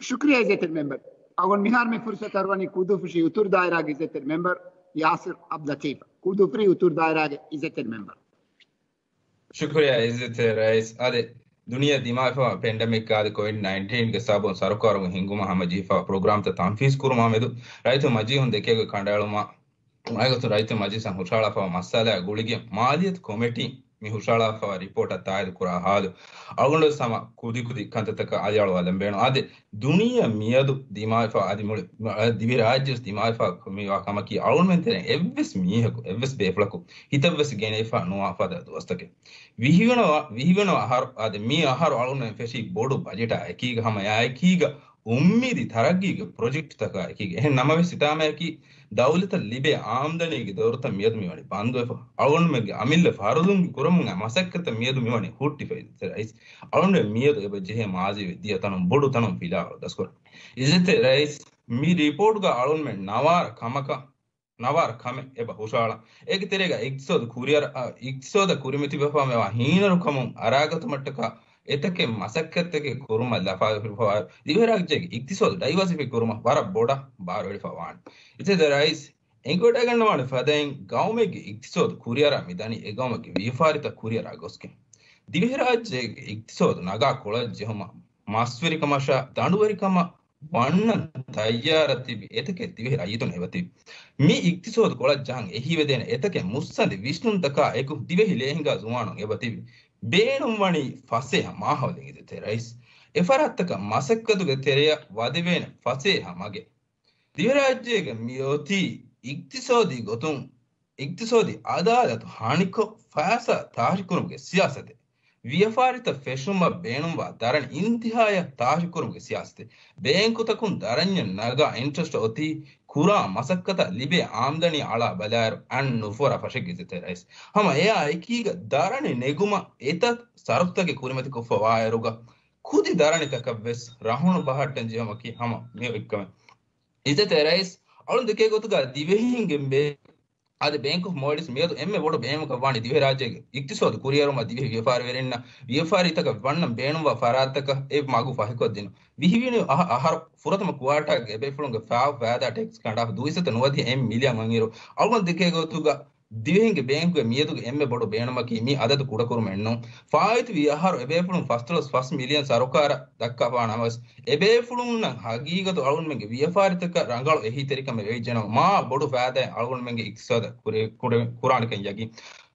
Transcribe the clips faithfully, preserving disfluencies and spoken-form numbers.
ޝުކުރިއްޔާ އިއްޒަތްތެރި މެމްބަރު. އަޅުގަނޑު މިހާރު މި ފުރުސަތު އަރުވަނީ ކުދޫފުށި އުތުރު ދާއިރާގެ އިއްޒަތްތެރި މެމްބަރު ޔާސިރު އަބްދުލަތީފަށް. ކުދޫފުށި އުތުރު ދާއިރާގެ އިއްޒަތްތެރި މެމްބަރު. ޝުކުރިއްޔާ އިއްޒަތްތެރި ރައީސް. އާދެ، ދުނިޔެ ދިމާވެފަ ޕެންޑެމިކް އާދެ ކޮވިޑް ނައިންޓީންގެ ސަބަބުން ސަރުކާރުން ހިންގުމަށް ހަމަޖެހިފަ ޕްރޮގްރާމްތައް ތަންފީޒު ކުރުމާ މެދު ރައްޔިތުން މަޖީހުން ދެކޭގޮތް ކަނޑައެޅުމާ އައިގޮތުން ރައްޔިތުން މަޖިލިސަށް ހުށަހަޅާފައިވާ މައްސަލައާ ގުޅިގެން މާލިއްޔަތު ކޮމިޓީން މި ހުށަހަޅާފައިވާ ރިޕޯޓަށް ތާއީދު ކުރާ ހާލު އަޅުގަނޑު ވެސް ހަމަ ކުދިކުދި ކަންތައްތަކަށް އަލިއަޅުވާލަން ބޭނުން. އާދެ، ދުނިޔެ މިއަދު ދިމާވެފަ އަދި މުޅި ދިވެހި ރާއްޖެ ވެސް ދިމާވެފަ މިވާ ކަމަކީ އަޅުގަނޑުމެން ތެރެއިން އެއްވެސް މީހަކު އެއްވެސް ބޭފުޅަކު ހިތަށްވެސް ގެނެވިފަ ނުވާ ފަދަ ދުވަސްތަކެއް. ވިހިވަނަ ވިހިވަނަ އަހަރު އާދެ، މި އަހަރު އަޅުގަނޑުމެން ފެށީ ބޮޑު ބަޖެޓާ އެކީގަ ހަމަ އެއާ އެކީގަ އުއްމީދީ ތަރައްގީގެ ޕްރޮޖެކްޓްތަކާ އެކީގަ. އެހެން ނަމަވެސް ހިތާމަޔަކީ ދައުލަތަށް ލިބޭ އާމްދަނީގެ ދައުރުތައް މިއަދު މިވަނީ ބަންދުވެފަ. އަޅުގަނޑުމެންގެ އަމިއްލަ ފަރުދުން ކުރަމުން އައި މަސައްކަތްތައް މިއަދު މިވަނީ ހުއްޓިފަ އިއްޒަތްތެރި ރައީސް. އަޅުގަނޑުމެން މިއަދު އެބަ ޖެހޭ މާޒީ ވެއްދިޔަ ތަނުން ބޮޑު ތަނުން ފިލާވަޅު ދަސްކުރަން. އިއްޒަތްތެރި ރައީސް، މި ރިޕޯޓްގަ އަޅުގަނޑުމެން ނަވާރަ ކަމަކަށް ނަވާރަ ކަމެއް އެބަ ހުށަހަޅަން. އޭގެ ތެރޭގަ އިގްތިސޯދު ކުރިއަރ-، އަ، އިގްތިސޯދަށް ކުރިމަތިވެފަ މިވާ ހީނަރުކަމުން އަރާގަތުމަށްޓަކާ އެތަކެއް މަސައްކަތްތަކެއް ކުރުމަށް ލަފާފައިވާ ދިވެހިރާއްޖޭގެ އިގްތިސޯދު ޑައިވާސިފައި ކުރުމަށް ވަރަށް ބޮޑަށް ބާރުއެޅިފަ ވާނެ. އިއްޒަތްތެރި ރައީސް، އެނގިވަޑައިގަންނަވާނެ ފަދައިން ގައުމެއްގެ އިގްތިސޯދު ކުރިއަރާ މިދަނީ އެގައުމެއްގެ ވިޔަފާރިތައް ކުރިއަރާ ގޮސްގެން. ދިވެހިރާއްޖޭގެ އިގްތިސޯދު ނަގާ ކޮޅަށް ޖެހުމަށް މަސްވެރިކަމަށާ ދަނޑުވެރިކަމަށް ވަންނަން ތައްޔާރަށް ތިބި އެތަކެއް ދިވެހި ރައްޔިތުން އެބަތިބި. މި އިގްތިސޯދު ކޮޅަށް ޖަހަން އެހީވެދޭނެ އެތަކެއް މުއްސަނދި ވިސްނުންތަކާ އެކު ދިވެހި ލޭހިނގާ ޒުވާނުން އެބަތިބި. ބޭނުންވަނީ ފަސޭހަ މާހައުލެއް އިއްޒަތްތެރި ރައީސް. އެފަރާތްތަކަށް މަސައްކަތުގެ ތެރެއަށް ވަދެވޭނެ ފަސޭހަ މަގެއް. ދިވެހިރާއްޖޭގެ މިއޮތީ އިގްތިސޯދީ ގޮތުން އިގްތިސޯދީ އަދާލަތު ހަނިކޮށް ފައިސާ ތާށިކުރުމުގެ ސިޔާސަތެއް. ވިޔަފާރިތައް ފެށުމަށް ބޭނުންވާ ދަރަނި އިންތިހާޔަށް ތާށިކުރުމުގެ ސިޔާސަތެއް. ބޭންކުތަކުން ދަރަންޏަށް ނަގާ އިންޓްރެސްޓް އޮތީ ކުރާ މަސައްކަތަށް ލިބޭ އާމްދަނީ އަޅާ ބަލާއިރު އަން ނުފުވަރާ ފަށެއް އިއްޒަތްތެރި ރައީސް. ހަމަ އެއާ އެކީގަ ދަރަނި ނެގުމަށް އެތައް ސަރުތަކެއް ކުރިމަތިކޮށްފަ ވާއިރުގަ ކުދި ދަރަނިތަކަށް ވެސް ރަހުނު ބަހައްޓަން ޖެހުމަކީ ހަމަ މި އޮތްކަމެއް. އިއްޒަތްތެރި ރައީސް، އަޅުން ދެކޭ ގޮތުގަ ދިވެހީންގެ ބޭ-، އަދި ބޭންކް އޮފް މޯލްޑިވްސް މިއަދު އެންމެ ބޮޑު ބޭނުމަކަށް ވާނީ ދިވެހިރާއްޖޭގެ އިގްތިސޯދު ކުރިއެރުމަށް ދިވެހި ވިޔަފާރިވެރިންނަށް ވިޔަފާރިތަކަށް ވަންނަން ބޭނުންވާ ފަރާތްތަކަށް އެ މަގު ފަހިކޮށްދިނުން. ވިހި ވިހި އަހަ-، އަހަރު ފުރަތަމަ ކުއާޓާގެ އެބޭފުޅުންގެ ފާ ފައިދާ ޓެކްސް ކަނޑާފަ ދުއިސައްތަ ނުވަދިހަ އެއް މިލިއަން އަށް އިރު، އަޅުގަނޑު ދެކޭ ގޮތުގަ ދިވެހިންގެ ބޭންކުގެ މިއަދުގެ އެންމެ ބޮޑު ބޭނުމަކީ މި އަދަދު ކުޑަކުރުމެއް ނޫން. ފާއިތުވި އަހަރު އެބޭފުޅުން ފަސްދޮޅަސް ފަސް މިލިއަން ސަރުކާރަށް ދައްކާފާ ނަމަވެސް، އެބޭފުޅުންނަށް ހަގީގަތު އަޅުގަނޑުމެންގެ ވިޔަފާރިތަކަށް ރަނގަޅު އެހީތެރިކަމެއް ވެވިއްޖެނަމަ، މާ ބޮޑު ފައިދާއެއް އަޅުގަނޑުމެންގެ އިގްތިސޯދަށް ކުރެ-، ކުރެ-، ކުރާނެކަން ޔަގީން.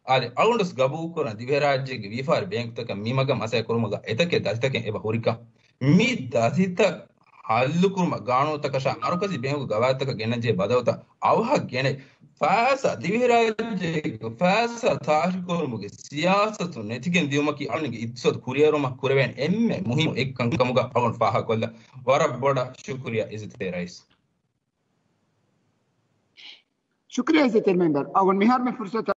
އާދެ، އަޅުގަނޑު ގަބޫލުކުރަން ދިވެހިރާއްޖޭގެ ވިޔަފާރި ބޭންކުތަކަށް މި މަގަށް މަސައްކަތް ކުރުމުގަ އެތަކެއް ދަތިތަކެއް އެބަ ހުރިކަން. މި ދަތިތައް ހައްލުކުރުމަށް ގާނޫނުތަކަށާ މަރުކަޒީ ބޭންކުގެ ގަވާއިދުތަކަށް ގެންނަންޖެހޭ ބަދަލުތައް އަވަހަށް ގެނެ، ފައިސާ ދިވެހިރާއްޖޭގެ ފައިސާ ތާށިކުރުމުގެ ސިޔާސަތު ނެތިގެން ދިޔުމަކީ އަޅުގަނޑުގެ އިގްތިސޯދު ކުރިއެރުމަށް ކުރެވޭނެ އެންމެ މުހިއްމު އެއްކަންކަމުގަ އަޅުގަނޑު ފާހަގަކޮށްލަން. ވަރަށް ބޮޑަށް ޝުކުރިއްޔާ އިއްޒަތްތެރި ރައީސް. ޝުކުރިއްޔާ އިއްޒަތްތެރި މެމްބަރު. އަޅުގަނޑު މިހާރު މި ފުރުސަތަށް